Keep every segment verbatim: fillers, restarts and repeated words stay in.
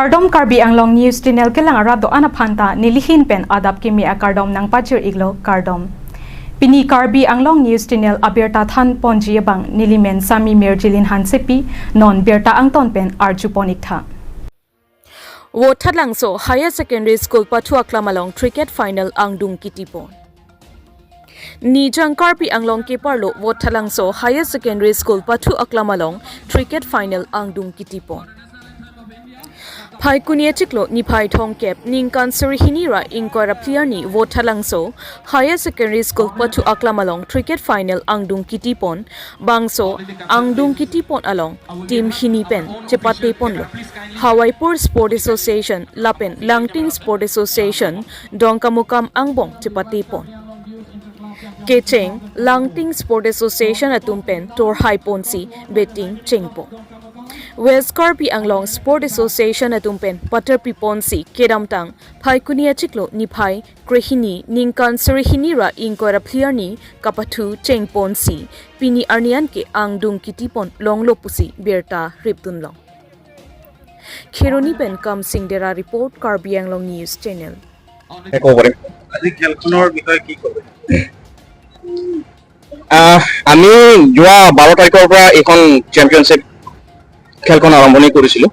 Kardom, Karbi Anglong News Channel kelang arat do-an aphan ta nelihin pen adap kimi akardom nangpachir iklo, kardom. Pini Karbi Anglong News Channel abirta than ponji abang nelimen Sami Mirjilin Hansepi, non birta angton pen arju pon iktha. Vothatlangso Higher Secondary School pathu aklam along cricket final angdung kitipon. Nijang Karbi Anglong keparlo Vothatlangso Higher Secondary School pathu aklam along cricket final angdung kitipon. Phaikuni achiklo niphai thomkep ningkan suri hini ra ingkoi ra phli arni Vothatlangso Higher Secondary School pathu aklam along cricket final angdung kitipon. Bangso angdung kitipon along team hini pen chepate ponlo. Hawaipur Sport Association lapen Langting Sport Association Dongkamukam angbong chepate pon. Kecheng Langting Sport Association atum pen torhai ponsi batting chengpon. West Karbi Anglong Sport Association atum pen paterpi ponsi kedamtang Phaikuni achiklo niphai krehini ningkan suri hini ra ingkoi ra phli arni kapathu chengponsi pini arni anke angdung kitipon longlo pusi birta ripdunlong. Kheroni pen Kamsing Dera report, Karbi Anglong News Channel. ক'ব পাৰিম। আজি খেলখনৰ বিষয়ে কি ক'ব? আহ, আমি যোৱা বাৰ তাৰিখৰ পৰা এইখন চেম্পিয়নশ্বিপ খেলখন আৰম্ভণি কৰিছিলোঁ।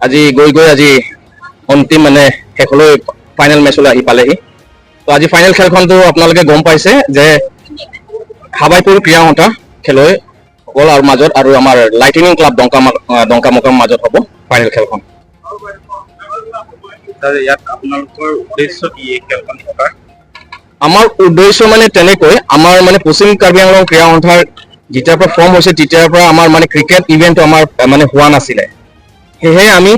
আজি গৈ গৈ আজি অন্তিম, মানে, শেষলৈ ফাইনেল মেচলৈ আহি পালেহি। তো আজি ফাইনেল খেলখনটো আপোনালোকে গম পাইছে যে হাবাইপুৰ ক্ৰীড়া সন্থা খেলুৱৈসকলৰ মাজত আৰু আমাৰ লাইটনিং ক্লাব ডংকা মা-, আহ, ডংকামুকাৰ মাজত হ'ব ফাইনেল খেলখন। ছাৰ, ইয়াত আপোনালোকৰ উদ্দেশ্য কি এই খেলখন পতাৰ? আমাৰ উদ্দেশ্য মানে তেনেকৈ, আমাৰ মানে পশ্চিম কাৰ্বি আংলং ক্ৰীড়া সন্থাৰ যেতিয়াৰ পৰা ফৰ্ম হৈছে, তেতিয়াৰ পৰা আমাৰ মানে ক্ৰিকেট ইভেণ্টটো আমাৰ, আহ, মানে হোৱা নাছিলে। সেয়েহে আমি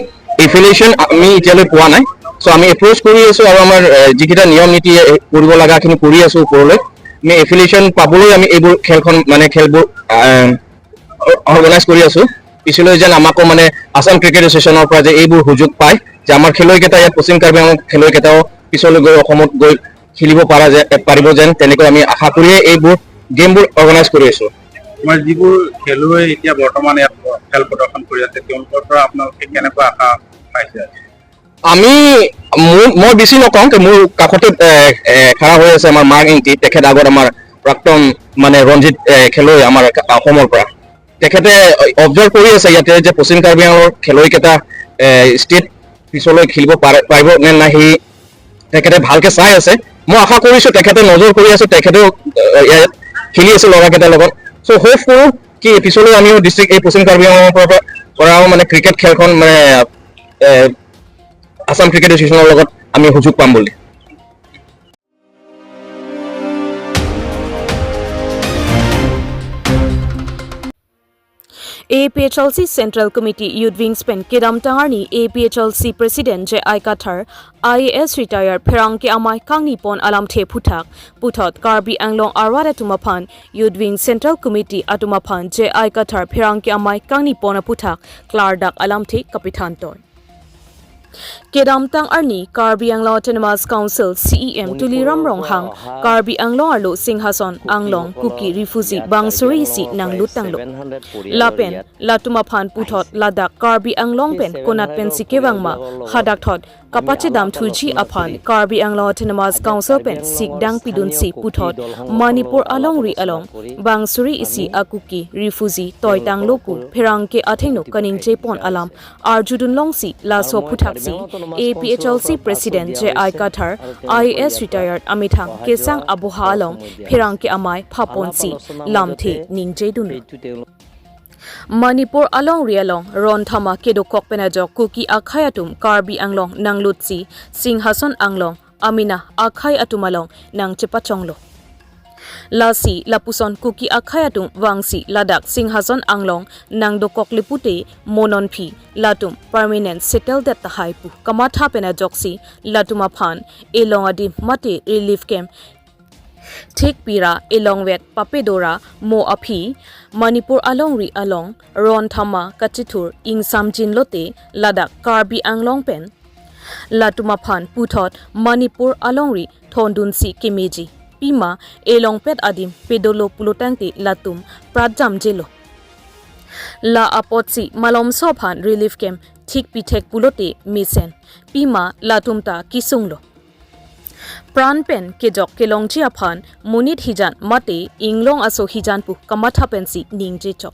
এফিলিয়েশ্যন আমি এতিয়ালৈ পোৱা নাই। চ' আমি এপ্ৰ'চ কৰি আছোঁ আৰু আমাৰ, আহ, যিকেইটা নিয়ম নীতি, আহ, কৰিব লগাখিনি কৰি আছোঁ ওপৰলৈ। আমি এফিলিয়েশ্যন পাবলৈ আমি এইবোৰ খেলখন, মানে খেলবোৰ, আহ, অ-, অৰ্গেনাইজ কৰি আছোঁ। পিছলৈ যেন আমাকো মানে আছাম ক্ৰিকেট এছ'চিয়েশ্যনৰ পৰা যে এইবোৰ সুযোগ পায়, যে আমাৰ খেলুৱৈকেইটা ইয়াত পশ্চিম কাৰ্বি আংলং খেলুৱৈকেইটাও পিছলৈ গৈ অসমত গৈ খেলিব পৰা যে, পাৰিব যেন, তেনেকৈ আমি আশা কৰিয়ে এইবোৰ গেমবোৰ অৰ্গেনাইজ কৰি আছোঁ। আমাৰ যিবোৰ খেলুৱৈ এতিয়া বৰ্তমান ইয়াত খেল প্ৰদৰ্শন কৰি আছে, তেওঁলোকৰ পৰা আপোনালোকে কেনেকুৱা আশা পাইছে আজি? আমি, মোৰ, মই বেছি নকওঁ, যে মোৰ কাষতে, এ, এ, খাৰা হৈ আছে আমাৰ মাৰ্ক ইংতি, তেখেত আগত আমাৰ প্ৰাক্তন, মানে, ৰঞ্জিত, এ, খেলুৱৈ আমাৰ কা-, অসমৰ পৰা। তেখেতে অবজাৰ্ভ কৰি আছে ইয়াতে যে পশ্চিম কাৰ্বি আংলঙৰ খেলুৱৈকেইটা, এ, ষ্টেট পিছলৈ খেলিব পাৰে, পাৰিব নে নাই, সি তেখেতে ভালকে চাই আছে। মই আশা কৰিছোঁ তেখেতে নজৰ কৰি আছে, তেখেতেও, এ, ইয়াত খেলি আছে ল'ৰাকেইটাৰ লগত। চ' হোপ কৰোঁ কি পিছলৈ আমিও ডিষ্ট্ৰিক্ট, এই পশ্চিম কাৰ্বি আংলঙৰ পৰা, পৰাও মানে ক্ৰিকেট খেলখন মানে, এ, আছাম ক্ৰিকেট এছ'চিয়েশ্যনৰ লগত আমি সুযোগ পাম বুলি। A P H L C Central Committee Youth Wings pen kedamtang arni A P H L C President J I Kathar, I A S retired, pherangke amei kangni pon alamthe aphuthak, puthot Karbi Anglong arat atum aphan Youth Wing Central Committee atum aphan J I Kathar pherangke amei kangni pon aphuthak klardak alamthe kapethan ton. Kedamtang arni Karbi Anglong Autonomous Council C E M Tuliram Ronghang Karbi Anglong arlo Singhason Anglong Kuki refugee bang suri isi nanglut tanglo. Lapen latum aphan puthot ladak Karbi Anglong pen konat pensi kevang ma, hadak thot kapachedam thuji aphan Karbi Anglong Autonomous Council pen sikdang pidunsi puthot Manipur alongri along bang suri isi a-Kuki refugee toitanglo pu pherangke athengno kaningje pon alam arjudun longsi laso aphuthaksi A P H L C President J I Kathar, I A S retired, amethang kesang aboha along pherangke amei phaponsi lamthe ningjedunlo. Manipur alongri along ron thama kedokok pen ajok Kuki akhei atum Karbi Anglong nanglutsi Singhason Anglong amena akhei atum along nangchepachonglo. Lasi lapuson Kuki akhei atum vangsi ladak Singhason Anglong nangdokokle pute mo non aphi latum permanent settle det tahai pu kamatha pen ajoksi latum aphan elong adim mate relief camp thik pira elongvet papedora mo aphi Manipur alongri along ron thama kachethur ingsamjin lote ladak Karbi Anglong pen latum aphan puthot Manipur alongri thondunsi kemeji pima elongpet adim pedolo pulotangte latum pratjamjelo. La apotsi malomso aphan relief camp thik pithek pulote mesen, pima latum ta kesunglo. Pran pen kejok kelongji aphan monit hijan mate inglong aso hijan pu kamatha pensi ningje chok.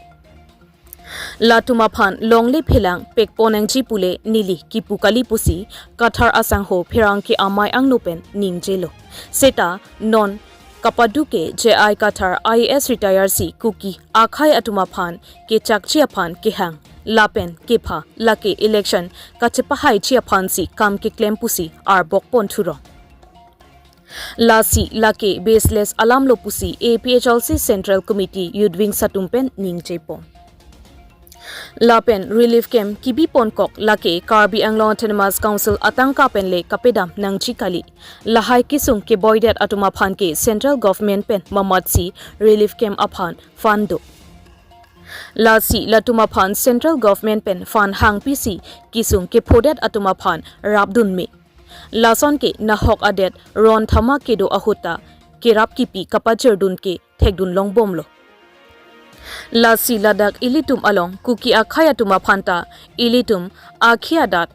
Latum aphan longle phelang pekpon nangji pule neli kipu kali pusi Kathar asangho pherangke amei angno pen ningjelo. Seta non kapadu ke J I Kathar I A S retire si Kuki akhei atum aphan kechakji aphan kehang lapen kepha lake election kachepahaiji aphansi kam keklem pusi arbok pon thurong. Lasi lake baseless alamlo pusi A P H L C Central Committee Youth Wing atum pen ningje pon. Lapen relief camp kebi pon kok lake Karbi Anglong Autonomous Council atangka pen le kapedam nangji kali. Lahai kesung keboidet atum aphan ke Central Government pen mamatsi relief camp aphan fund do. Lasi latum aphan Central Government pen fund hangpisi kesung kephodet atum aphan rapdun me. Lason ke nahok adet ron thama kedo ahut ta kerap kipi kapajirdun ke thekdun longbomlo. Lasi ladak ilitum along Kuki akhei atum aphan ta ilitum akhei adat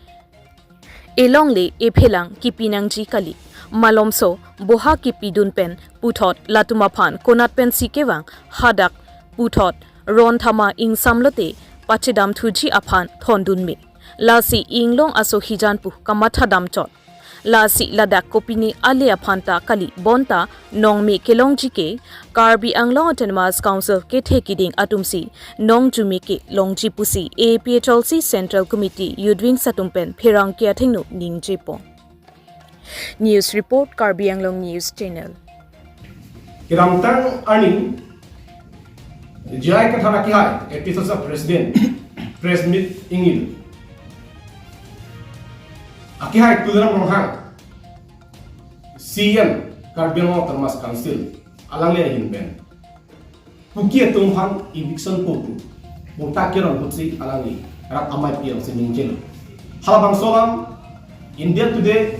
elongle ephelang kipi nangji kali. Malomso boha kipidun pen puthot latum aphan konat pensi kevang, hadak puthot ron thama ingsamlote pachedam thuji aphan thondun me. Lasi inglong aso hijan pu kamatha dam chot. Lasi ladak kopine ale aphan ta kali, bonta nongme kelongji ke Karbi Anglong Autonomous Council kethe kiding atumsi nongjume kelongji pusi A P H L C Central Committee Youth Wing atum pen pherangke athengno ningje pon. News report, Karbi Anglong News Channel. Kedamtang arni J I Kathar akehai, A P H L C President, press meet ingilo. Akehai Tuliram Ronghang, C E M Karbi Anglong Autonomous Council, alangli ahin pen Kuki atum aphan eviction po pu, bonta keron ahutsi alangli rat amei pi alongsi ningjelo. Halabangso alam India Today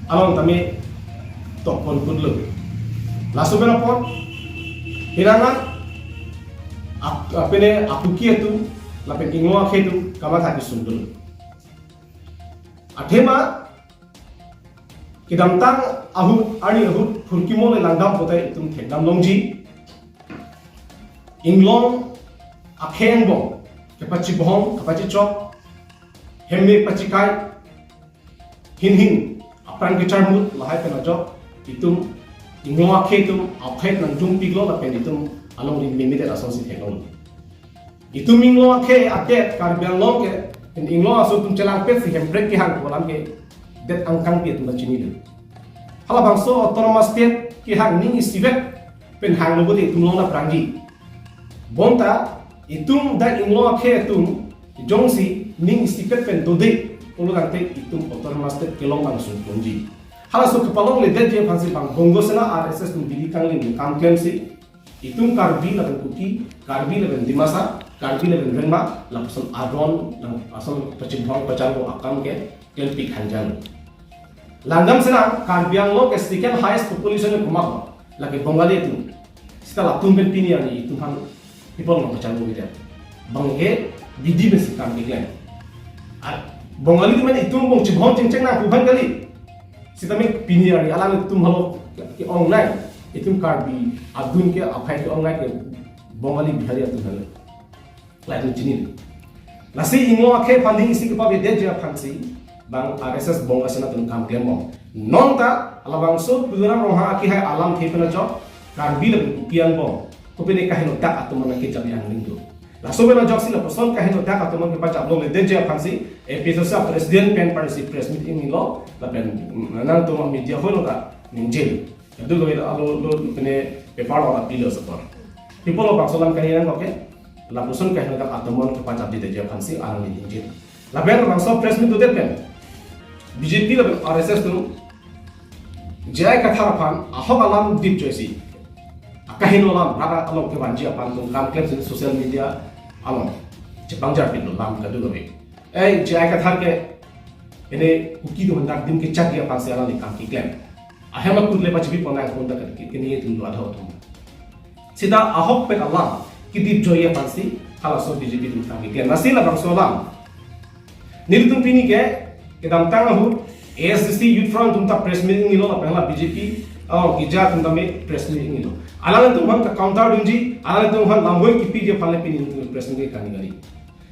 along tame tokpon putlo. Laso pen apot, pinangan ap-, apene a-Kuki atum lapen inglong akhei atum kamatha kesung dolo. Athema kedamtang ahut, arni ahut phurkimo le langdam pote itum thekdam longji. Inglong akhei angbong kepachibong, kepachichok, hemme pachikai, hin hin apran kecharmut lahai pen ajok itum inglong akhei atum akhei nangjung piklo lapen itum along ri mimite asonsi theklong. Itum inglong akhei adet Karbi Anglong ke, inglong aso atum chelangpetsi Hemprek kehang pu alam ke det angkang pi atum ta chinilo. Halabangso Autonomous State kehang ning isivet pen hanglo pute itum longdam prangji. Bonta itum dak inglong akhei atum jongsi ning isivet pen dode pulo tangte itum Autonomous State kelong langsung ponji. Halaso kepalongledetji aphansi bang Bongo Sena R S S atum bidi kangling kam klemsi itum Karbi lapen Kuki, Karbi lapen Dimasa, Karbi lapen Rengma, lapuson aron, lapuson pachibong pacharbo akam ke klempik hanjan. Langdam senang, Karbi Anglong ke second highest population ke komat lo, lake Bongali atum. Seta latum pen pini arni itum aphan people nangpacharbo kita. Bang ke bidi pensi kam keklem. A, Bongali atum pen itum bong chibong chingcheng nangpu aphan kali. Sitame pini arni alanglitum halo ke-ongnei, itum Karbi adun ke aphai ke-ongnei ke Bongali Bihari atum halo. Lahai atum chini. Lasi inglong akhei aphan ning isi kepavedetji aphansi bang R S S Bongo Sena atum kam klembom. Nonta halabangso Tuliram Ronghang akehai alamthe pen ajok Karbi lapen Kuki angbong kopine kaheno dak atum nangkejapji angling do. Laso pen ajoksi lapuson kaheno dak atum nangkepajap longledetji aphansi A P H L C President pen parsi press meet inglo lapen, mm, nangtum media hoi lo ta ningje. Adu lo alo lo pene paper lo pilo sapor. People lo bangso alam kani nang oke. Lapuson kaheno dak atum nangkepajapdedetji aphansi alangli ningje. Lapen bangso press meet dodet pen B J P lapen R S S atum J I Kathar aphan ahok alam dipjoisi, akaheno alam rara along kevanji aphan atum kam klemsi social media along chepangjarpinlo alam kadokave. Eh, J I Kathar ke ene Kuki atum dak adim kechakji aphansi alangli kam keklem. Ahem akut le pachipi ponnang aphanta ke, ke, kene atum do adho atum. Seta ahokpet alam kedipjoiji aphansi halaso B J P atum kam keklem. Lasi labangso alam Nelitum pini ke kedamtang ahut A S D C Youth Front atum ta press meet ingilo, lapen la B J P, oh, kija atum ta me press meet ingilo. Alanglitum aphan ke counter dunji, alanglitum aphan lamhoi kipiji aphan le pini nelitum press meet kangni kali.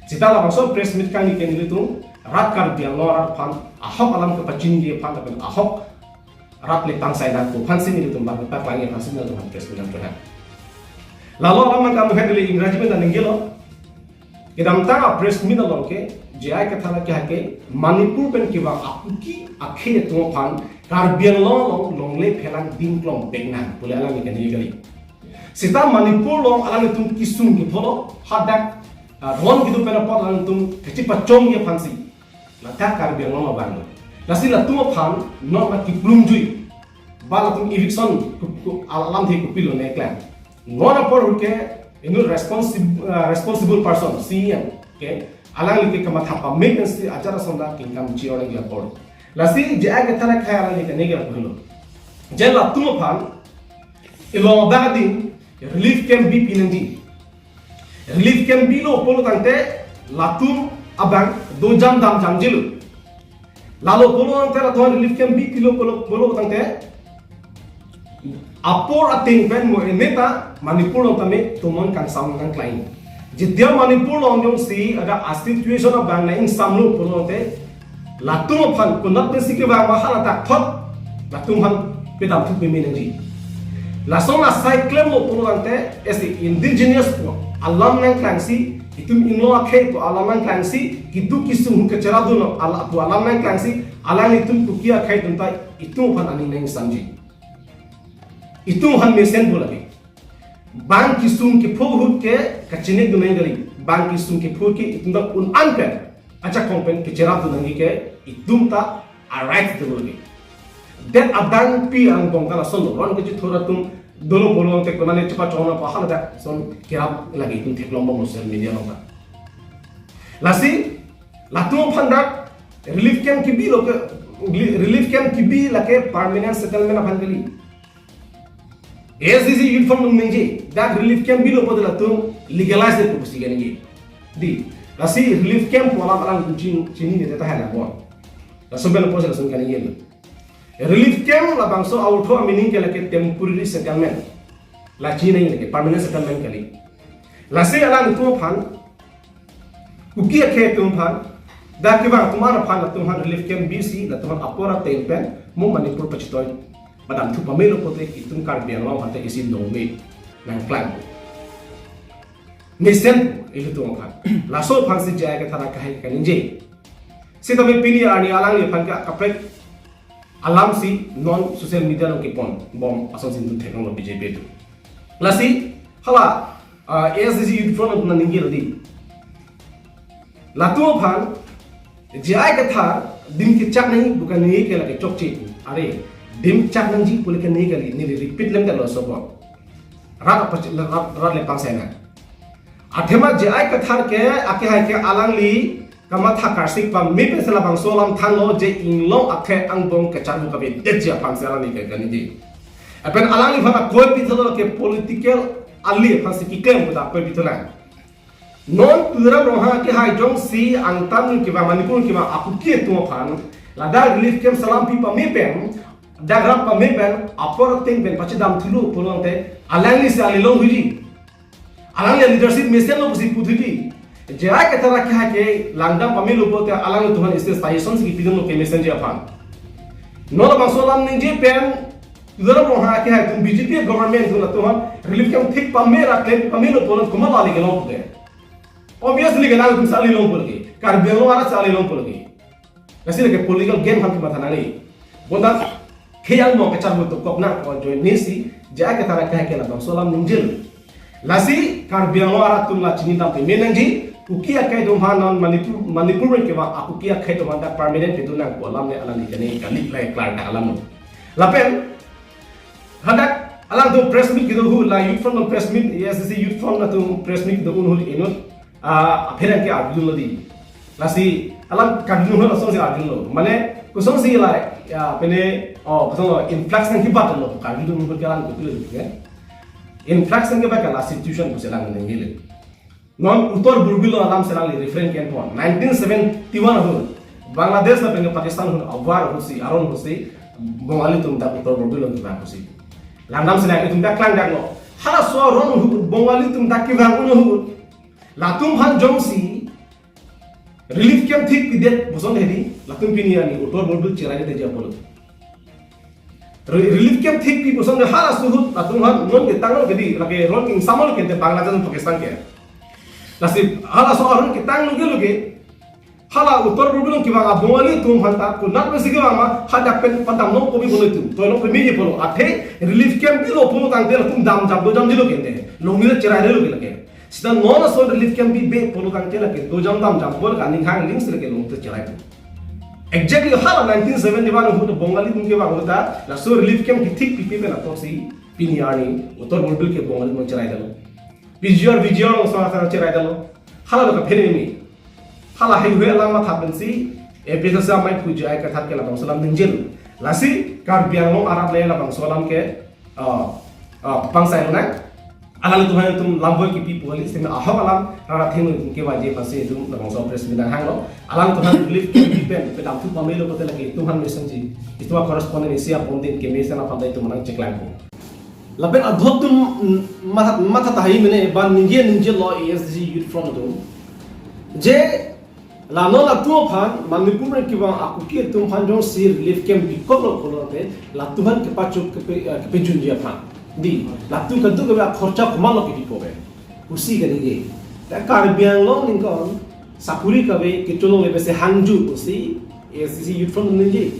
Seta labangso press meet kangni ke nelitum rat Karbi Anglong arat aphan ahok alam kepachiniji aphan lapen ahok rat le pangsai nangkok aphansi nelitum bang kepaklangji aphansi nelitum aphan press meet nangtuhan. Lalo alam nangkam hedi le Ingraji pen ta ningjelo. Kedamtang a press meet along ke J I Kathar ke hake Manipur pen kevang a-Kuki akhei atum aphan Karbi Anglong along longle phelang dingklong vek nang pu le alangli kaningje kali. Seta Manipur along alanglitum kesung kepho lo, hadak, ah, ron kedo pen apot alanglitum kachepachongji aphansi ladak Karbi Anglong abang lo. Lasi latum aphan non la kiplumjui, ba latum eviction ku-, ku-, alamthe kopilo nangklang. Non apor ahut ke inut responsible, ah, responsible person, C E M ke alangli ke kamatha pame pensi ajat ason ta kengkam chi-or nangji apor. Lasi J I Kathar akhei alangli kaningje pulo. Je latum aphan ilong abang adin relief camp bipi nangji. Relief camp bilo pulo tangte latum abang dojam damjamjilo. Lalo pulo tangte latum relief camp bipilo pulo, pulo tangte apor ateng pen mo eneta Manipur along tame tomon kangsam nangklang. Jetia Manipur along jongsi ada a situation abang nang-ingsamlo pulo tangte latum aphan konat pensi kevang ma hala thakthot latum aphan pedamthu peme nangji. Lason asai klemlo pulo tangte as a indigenous pu alam nangklangsi, itum inglong akhei pu alam nangklangsi, keduk kesung hu kacherapdun ala pu alam nangklangsi, alanglitum Kuki akhei atum ta itum aphan aning nang-ingsamji. Itum aphan mesen pu lake. Bang kesung kepho ahut ke kachinidun nangji kali. Bang kesung kepho ke itum ta un-an pen, ajakong pen kacherapdun nangji ke itum ta a right itum lake. Det adang pi angbong ta lason lo, ron kachethur atum dolo pulo tangte konane chepachong nang pu hala dak son kerap lake itum theklong bom social media along ta. Lasi latum aphan dak relief camp kebilo ke, relief camp kebi lake permanent settlement aphan kali. A S D C Youth Front atum ningje, dak relief camp bilo pulote latum legalize de pusi kaningje. Dei, lasi relief camp pu alam alang chin-, chinine tahai nang bon. Laso pen pusi lason kaningje. Relief camp labangso a-ortho a-meaning ke lake temporary settlement. La chinine lake permanent settlement kali. Lasi alanglitum aphan, Kuki akhei atum aphan, dak kevang atum aphan latum aphan relief camp bisi, latum aphan apor ateng pen mo Manipur pachitoi padamthu pamelo pulote itum Karbi Anglong aphanta isi nongme nangklang. Mesen ilitum aphan. Laso aphansi J I Kathar akhei kaningje. Sitame pini arni alangli aphan ke kaprek alamsi non social media along kepon bom asonsi nelitum theklonglo B J P atum. Lasi hala, ah, A S D C Youth Front atum nangningjelo dei. Latum aphan J I Kathar adim kechak nangji pu kaningje ke lake chokche. Are, adim chak nangji pu le kaningje kali, neli repeat lemdetlo sobon. Rat apa rat, rat le pangsai nang. Athema J I Kathar ke, akehai ke alangli kamatha karsik pame pensi labangso alam thanlo je inglong akhei angbong kacharbu kavedetji aphansi alangli ke kaningje. Lapen alangliphan akoi pithulo ke political ali aphansi keklem pu ta akoi pithu nang. Non Tuliram Ronghang akehai jongsi angtan kevang Manipur kevang a-Kuki atum aphan ladak relief camp salam pi pame pen, dak rap pame pen, apor ateng pen pachedamthulo pulo tangte alanglisi ali longhuiji. Alangli leadership mesenlo pusi puthuiji. J I Kathar akehai ke langdam pamelo pulote alangtum aphan isi suggestion si kipidunlo kemesenji aphan. Non labangso alam ningje pen Tuliram Ronghang akehai atum B J P government atum latum aphan relief camp thik pame ra klem pamelo pulo komat ali kelong pulote. Obviously ke nangtum si ali long pulo ke. Karbi Anglong arat si ali long pulo ke. Lasi lake political game aphan kematha nangji. Bonta khei angbong kacharbu dokok nang ko join nesi J I Kathar akehai ke labangso alam ningjelo. Lasi Karbi Anglong arat atum la chinidam peme nangji, Kuki akhei atum aphan non Manipur, Manipur pen kevang a-Kuki akhei atum aphan dak permanent pedun nang pu alam le alangli kaningje kali, la klar dak alam lo. Lapen hadak alangtum press meet kedo ahut la Youth Front atum press meet, A S D C Youth Front atum press meet kedo ahut inut, ah, apherang ke arjudunlo dei. Lasi alam kardunlo, lasonsi arjulo. Mane kosonsi la, ya, pene, oh, kosonlo, influx nangkebatlo, kardunlo ke alam kopilo, ya. Influx nangkebat ke la situation pusi alang ningjelo. Non Uttar Borbil alam si nangli reference kepon. Nineteen seventy-one ahut Bangladesh lapen Pakistan ahut awar ahut si, aron ahut si Bongali atum dak Uttar Borbil along kevang ahut si. Langdam si nangtum dak klangdaklo. Halaso aron ahut Bongali atum dak kevang un ahut, latum aphan jongsi relief camp thik pidet puson hedi, latum pini arni Uttar Borbil cherai detji apotlo. Re-, relief camp thik pi puson ke halaso ahut latum aphan non ketanglo ke di, lake ron king samal ke te Bangladesh dan Pakistan ke. Lasi halaso aron ketanglo ke lo ke, hala Uttar Borbil along kevang a Bongali atum aphan ta konat pensi kevang ma, hadak pen padamlo kopi pulo itum. Toilo pemiji pulo. Athe relief camp bilo pulo tangte latum damjap dojamjilo ke te. Longni cherai detlo ke lake. Sita non ason relief camp bibe pulo tangte lake dojam damjam pulo ke aning hang ling si lake longte cherai. Exactly hala nineteen seventy-one ahut Bongali atum kevang ahut ta laso relief camp kethik pipe pen apotsi pini arni Uttar Borbil ke Bongali atum cherai detlo. P G R, V G R along asonthot cherai detlo. Hala lo kaphere mi. Hala haihui alam matha pensi A P H L C amei puji ai kathat ke labangso alam ningjelo. Lasi Karbi Anglong arat le labangso alam ke, ah, ah, pangsai lonang. Alanglitum aphan itum lamvoi kipi pu kali, sitame ahok alam rara thengno itum kevaiji aphansi itum labangso press meet nanghanglo. Alanglitum aphan relief camp pen pedam thu pamelo kote lake itum aphan mesenji. Itum a correspondent isi apon din kemesen aphan ta itum nangcheklangpo. Lapen adhok atum, mm, matha, matha tahai mene, ba ningje ningjelo A S D C Youth Front atum. Je la non latum aphan, Manipur pen kevang a Kuki atum aphan jongsi relief camp bikoklo pulote, latum aphan kepachuk kepe, eh, kepejunji aphan. Di, latum kadokave akhorcha komatlo kepipo be. Pusi kaningje. Ta Karbi Anglong ningkan, sakuri kave kecholongle pensi hangju pusi A S D C Youth Front ningje.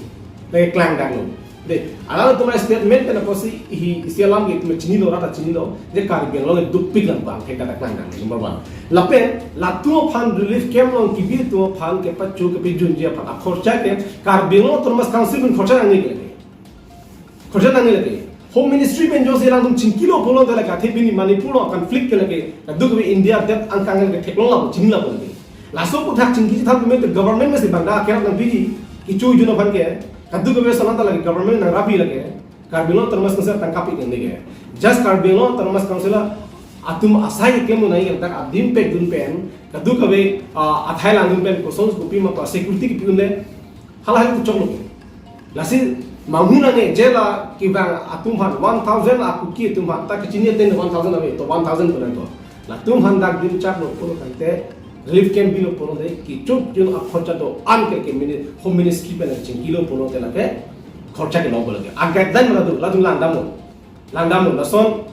Lake klangdaklo. De, alanglitum a statement pen apotsi hi isi alam ke itum chinilo, rara chinilo. Je Karbi Anglong dukpik lang bang, ke kata klangdaklo, number one. Lapen, latum aphan relief camp along kebi atum aphan kepachuk kepejunji aphan akhorcha ke Karbi Anglong Autonomous Council pen khorcha nangne ke lake. Khorcha nangne lake. Home Ministry pen jongsi alangtum chingkilo pulote lake athe pini Manipur along conflict ke lake, kadokave India det angkang ke theklong lapu, chini lapu lake. Laso aphuthak chingki chethan pume te government masi bangda akerap nangpiji, kecho jun aphan ke, kadokave ason ta lake government nangrapi lake, Karbi Anglong Autonomous Council tangka pi nangne ke. Just Karbi Anglong Autonomous Council atum asai keklem nangji ke dak adim pekdun pen, kadokave, ah, athai langdun pen, koson kopi ma pa security kepi unle, hala hal kuchok lo. Lasi manghu nangne je la kevang atum aphan one thousand a Kuki atum aphan ta kechini aten one thousand ave to one thousand pu nangkok. Latum aphan dak dim chaklo pulo tangte relief camp bilo pulote kechok jun akhorcha do-an ke ke mini-, Home Ministry pen chingkilo pulote lake khorcha kelong pulo ke. A guideline mana do, latum langdamlo. Langdamlo, lason,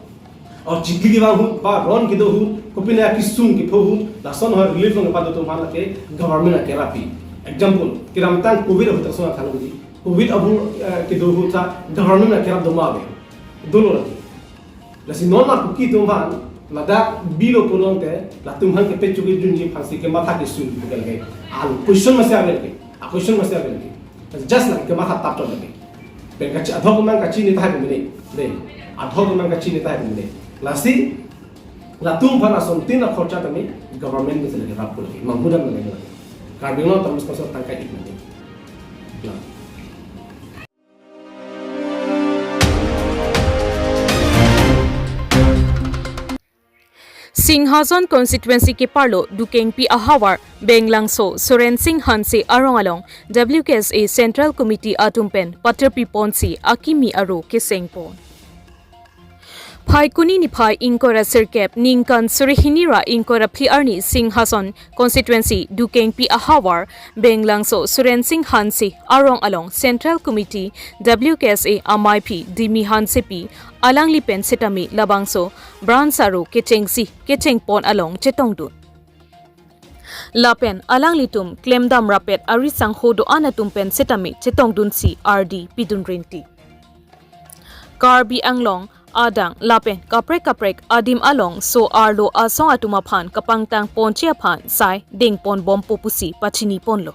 o chikli kevang ahut, ba ron kedo ahut, kopine akesung kepho ahut, lason ho relief along kepadun atum aphan lake government akerap pi. Example, kedamtang covid ahut lason athalo di. Covid ahut, eh, kedo ahut ta government akerap do ma ave. Dolo lagi. Lasi non a Kuki atum aphan, ladak bilo pulote, latum aphan kepachuk kejunji aphansi kematha kesung pu ke lake. Al question masi ave lake. A question masi ave lake. Just lake kematha tap chot lake. Pen kachi adhok nang kachini tahai pu mene. De. Adhok nang kachini tahai pu mene. Lasi latum aphan asontin akhorcha tame government masi lake rap pu lake. Manghu dam lake lake. Karbi Anglong Autonomous Council tangka ik mene. Nah. Singhason constituency keparlo Dukengpi ahavar Benglangso Surensing Hanse arong along W K S A Central Committee atum pen patirpi ponsi akimi aro keseng pon. Phaikuni niphai ingkoi ra sirkep ningkan suri hini ra ingkoi ra phli arni Singhason constituency Dukengpi ahavar Benglangso Surensing Hanse arong along Central Committee W K S A amaiphi Dimi Hansepi alangli pen setame labangso branch aro kechengsi kecheng pon along chetongdun. Lapen alanglitum klemdam rapet ari sangho do-an atum pen setame chetongdunsi ardi pidun rinti. Karbi Anglong adang lapen kaprek kaprek adim along so-arlo asong atum aphan kapangtang ponji aphan sai dengpon bompo pusi pachini ponlo.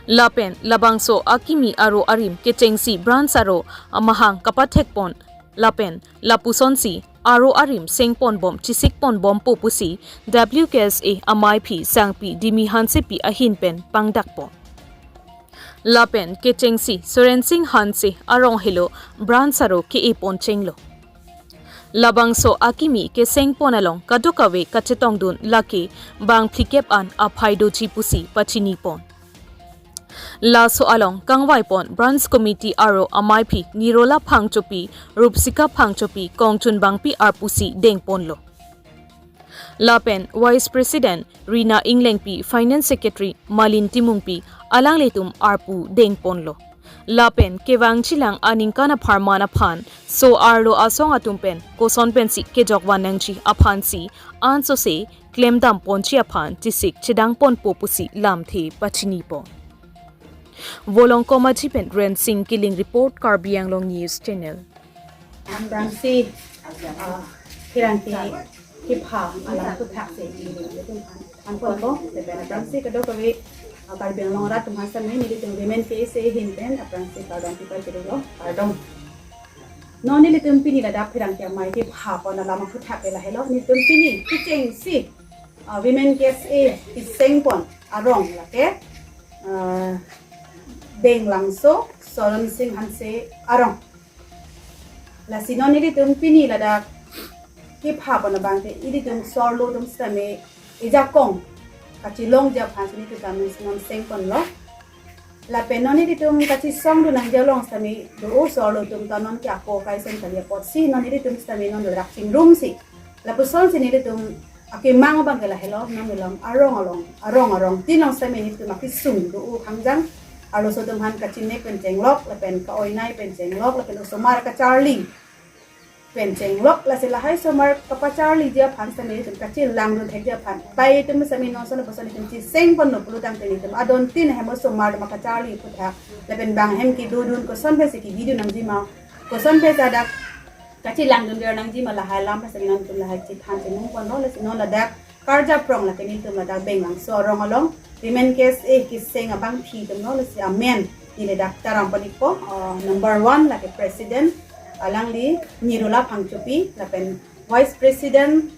Lapen labangso akimi aro arim kechengsi branch aro amahang kapathek pon lapen lapusonsi aro arim seng pon bom chisik pon bompo pusi W K S A amaiphi sangpi Dimi Hansepi ahin pen pangdak pon. Lapen kechengsi Surensing Hanse arong helo branch aro ke-e pon chenglo. Labangso akimi kesengpon along kadokave kachetongdun lake bang phlikep an aphai doji pusi pachinipon. Laso along kangvaipon Branch Committee aro amaiphi Nirola Phangchopi, Rupsika Phangchopi, Kongchun Bangpi arpusi dengponlo. Lapen Vice President Rina Englengpi, Finance Secretary Malin Timungpi, alanglitum arpu dengponlo. Lapen kevangjilang aningkan apharman aphan so-arlo asong atum pen koson pensi kejokvan nangji aphansi ansose klemdamponji aphan chesik chedangponpo pusi lamthe pachinipon. Volongkom Aji pen Rensing Killing report, Karbi Anglong News Channel. Aphrangsi, ah, pherangke kepha alam aphuthaksi thanponpo, lapen aphrangsi kadokave, ah, Karbi Anglong arat atum aphan sitame nelitum Women K S A ahin pen aphrangsi kardom pipachirilo, kardom. Non nelitum pini ladak pherangke amei kephapon alam aphuthak ke lahelo, nelitum pini kechengsi, ah, Women K S A kesengpon arong lake, ah, Benglangso Soron Sing Hanse arong. Lasi non nelitum pini ladak kephapon abang ke ilitum so-arlo atum sitame ejakong kachelongji aphansi nelitum non sengponlo. Lapen non nelitum kachesongdun nangji along sitame do, o so-arlo atum ta non ke ako kaisen kali apotsi non nelitum sitame non ladak chingrumsi, lapusonsi nelitum akemang abang ke lahelo, non nelitum arong along, arong arong tin along sitame nelitum akesung do, o khangjang arloso atum aphan kachinek pen chenglok, lapen ka-oinei pen chenglok, lapen osomar kacharli pen chenglok, lasi lahai osomar kapacharliji aphan sitame nelitum kachelangdun thekji aphan pai atum sitame non son lapuson nelitum chesengponlo pulotangte nelitum adon tin ahem osomar atum kacharli aphuthak, lapen bang ahem kedodun koson pensi kebidun nangjima, koson pensi ladak kachelangdun der nangjima, lahai alam pensi nelitum lahai chethan chemungponlo. Lasi non ladak karjap rong lake nelitum ladak Benglangso arong along Women K S A keseng abangphi atumlo, lasi amen neli ladak taram panikpo, ah, number one lake President alangli Nirola Phangchopi, lapen Vice President,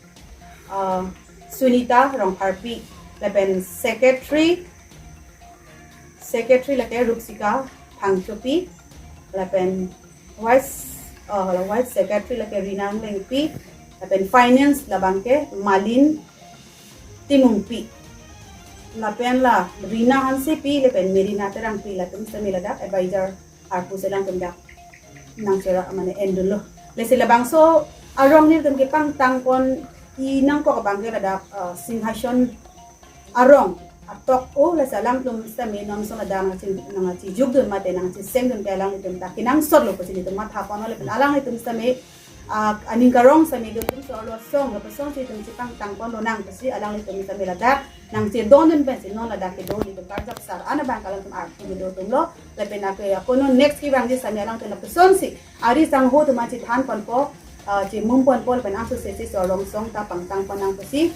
ah, Sunita Rongpharpi, lapen Secretary, Secretary lake Rupsika Phangchopi, lapen Vice, ah, Vice Secretary lake Rina Englengpi, lapen Finance labang ke Malin Timungpi, lapen la Rina Hansepi, lapen Merina Terangpi, latum sitame ladak advisor arpu selang tum dak nangchera mane endunlo. Lasi labangso arong nelitum kepangtangpon inangkok abang ke ladak, ah, Singhason arong atok, o lasi alangtum sitame non son ladak nangchi, nangchijukdun mate nangchisengdun ke alanglitum ta kenangsotlo pusi nelitum mathaponlo, lapen alanglitum sitame, ah, aning karong sitame do atum so-arlo asong, lapusonsi nelitum chepangtangponlonang pusi alanglitum sitame ladak nangchedondun pensi non ladak kedo nelitum karjap sar an abang ke alangtum arpu kedo atumlo, lapen ako, ako non next kevangji sitame alangtum lapusonsi ari sangho atum aphan chethanponpo, ah, chemungponpo, lapen ansose si so-arlo asong ta pangtangpon nang pusi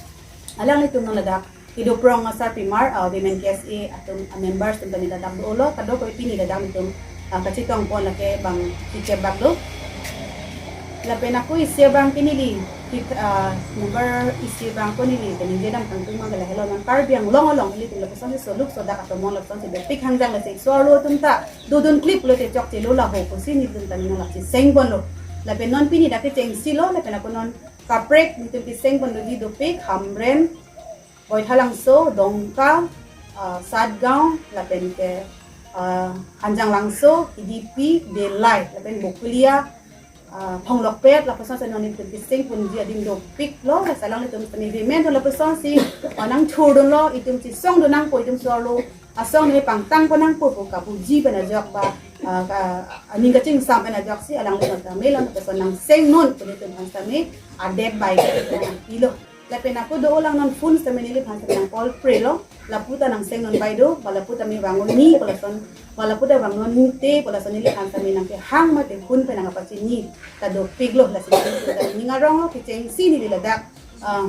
alanglitum non ladak kedo prong asarpimar, ah, Women K S A atum, ah, members atum tani ladak dolo, kadokave pini ladak nelitum, ah, kachetongpon lake bang kechebak do. Lapen ako isi abang ke neli, kit-, ah, number isi abang ko neli kaningje dam kangtung mang ke lahelo, non Karbi Anglong along ilitum lapusonsi soluk sodak atomon lapusonsi dopik khangjang, lasi so-arlo atum ta dodun klip lote chokchelo laho pusi nelitum tani non la chesengponlo. Lapen non pini dak kechengsi lo, lapen ako non kaprek nelitum kesengpon doji dopik Hamren, Boithalangso, Dongka, ah, Satgaon, lapen ke, ah, Hanjanglangso, Hidipi, Delai, lapen Bokulia, ah, Phonglokpet, lapusonsi non nelitum kesengponji adim dopiklo, lasi alanglitum sitame women atum lapusonsi, ah, nangthurdunlo, itum chesongdun nangpo, itum so-arlo asong neli pangtangpon nangpo pu kabuji pen ajok ba, ah, ka, aning kachingsam pen ajoksi alanglitum sitame lapuson nangsengnon pu nelitum aphan sitame adet bai pilo. Lapen ako do-olang non phone sitame neliphan sitame nangcall prelo, lapu ta nangsengnon bai do, ba lapu ta me vangnon ni, ba lason, ba lapu ta vangnon ni te, ba lason neliphan sitame nangkehang mate phone pen nangkapachini ta dopiklo, lasi nelitum ning aronglo, kechengsi neli ladak, ah,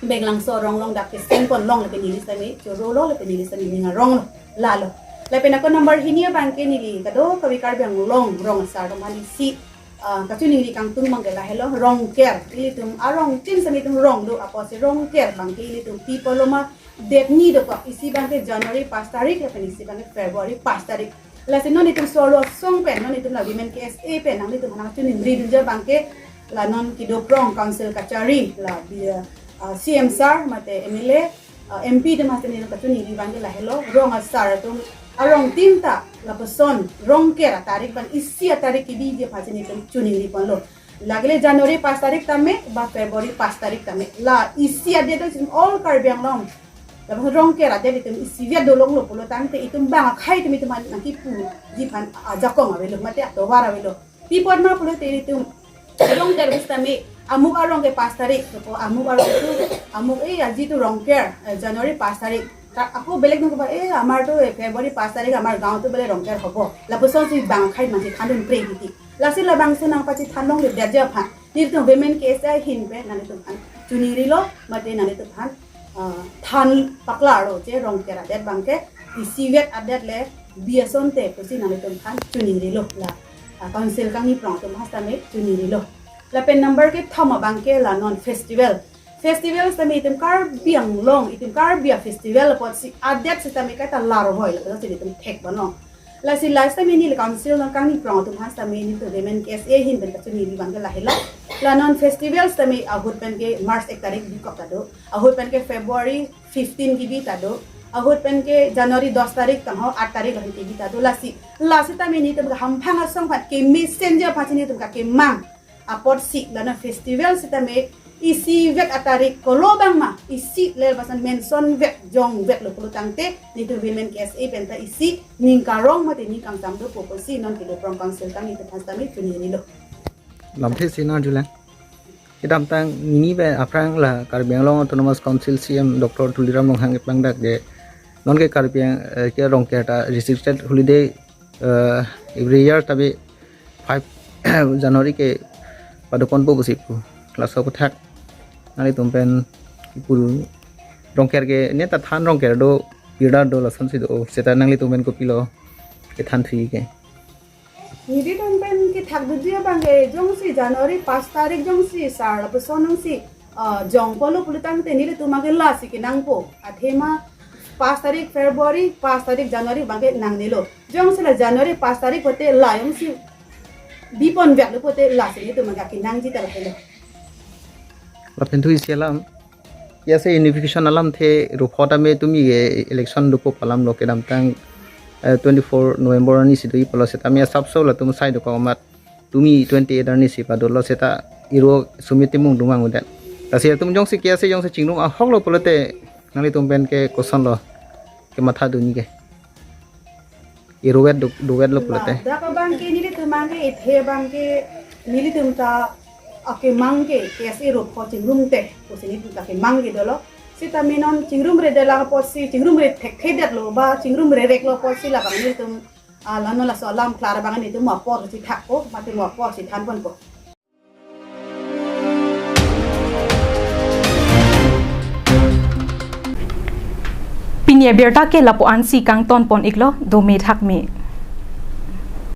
Benglangso arong along dak kesengpon long, lapen neli sitame chorolo, lapen neli sitame ning aronglo, lalo. Lapen ako number hini abang ke neli kadokave Karbi Anglong rong asar atum aphan isi, ah, kachiningri kangtung abang ke lahelo, Rongker. Ilitum arong tin sitame itum rong do, apotsi Rongker abang ke ilitum pi pulo ma, date ni dokok, isi abang ke January pas tarik, lapen isi abang ke February pas tarik. Lasi non itum so-arlo asong pen, non itum la Women K S A pen nanglitum aphan nangchiningridunji abang ke, La non kedo prong council kachari la bi, ah, C M sir mate M L A, ah, M P atum hasi nelitum kachiningri abang ke lahelo, rong asar atum arong tin ta lapuson Rongker atarik abang isi atarik kebiji aphan si nelitum chiningri ponlo. Lake le January pas tarik tame ba February pas tarik tame, la isi adet atum all Karbi Anglong, lapuson Rongker adet atum isivet dolonglo pulo tangte itum bang akhei atum itum aphan nangkipuji aphan ajakong avelo mate atovar avelo. Pi apot ma pulote itum Rongker pusitame amuk arong ke pas tarik, to amuk arong tu, amuk, eh, আজি তো Rongker, eh, January pas tarik. Ta ako বেলেগ nung ba, eh, আমাৰ তো, eh, February pas tarik আমাৰ গাঁওতো বোলে Rongker হ'ব। Lapuson si bang akhei aphan si thandun pre titi. Lasi labangso nangpachethan longle detji aphan nelitum Women K S A ahin pen nanglitum aphan chiningrilo, mate nanglitum aphan, ah, than paklarlo je Rongker adet abang ke isivet adet le bi asonte pusi nanglitum aphan chiningrilo, la, ah, council kangni prong atum hasi tame chiningrilo. Lapen number kethom abang ke la non festival. Festival sitame itum Karbi Anglong, itum Karbi a-festival apotsi adet sitame kaita larvoi, lapuson si itum thek bang long. Lasi la sitame neli council nang kangni prong atum hasi tame nelitum Women K S A ahin pen kachiningri abang ke lahelo. La non festival sitame ahut pen ke March ek tarik bikok ta do, ahut pen ke February fifteen kebi ta do, ahut pen ke January dos tarik tangho aat tarik lahin kebi ta do. Lasi, la sitame nelitum ke hamphang asong aphan kemesen ji aphan si nelitum ke kemang apotsi la non festival sitame isivet atarik kolo abang ma isi le lapuson mention vet jongvetlo pulo tangte nelitum Women K S A pen ta isi ning karong mate ning kangtam dopo pusi non kedo prong council kangni atum hasi tame chiningrilo. Lamthe si nangjulang. Kedamtang nini pen aphrang la Karbi Anglong Autonomous Council C M Doctor Tuliram Ronghang kepangdak je non ke Karbi Ang-, eh, ke Rongker ta restricted holiday, eh, every year tabi five January ke padopon po pusi pu. Laso aputhak nanglitum pen kipu Rongker ke ne ta than Rongker do, birda do, lason si do, seta nanglitum pen kopilo kethan thuji ke? Nelitum pen kethak doji abang ke jongsi January pas tarik jongsi sar lapuson nangsi, ah, jongpolo pulo tangte nelitum abang ke lasi kenangpo. Athema pas tarik February, pas tarik January abang ke nangnelo. Jongsi la January pas tarik pote la jongsi biponvetlo pote lasi nelitum abang ke kenangji ta lahelo. Lapen thu isi alam, ya se unification alamthe ruphot tame tumi ke election dopo pu alamlo, kedamtang, eh, twenty-four November arni si doji pulo setame asapso latum sai dokok amat tumi twenty-eight arni si padolo seta iro Sumit Timung dungvang udet. Lasi atum jongsi K S A jongsi chingrum ahoklo pulote nanglitum pen ke kosonlo kemathadunji ke? Irovet do, dovetlo pulote. Ladak abang ke nelitum abang ke ithe abang ke nelitum ta akemang ke K S A ruphot chingrumte pusi nelitum ta kemang ke dolo. Sitame non chingrumredet lang apotsi, chingrumre thekthedetlo ba chingrumrereklo apotsi labang nelitum, ah, la non laso alam klar abang nelitum mo apor si thakpo, mate mo apor si thanponpo. Pini abirta ke lapu-an si kangtonpon iklo, dome thakme.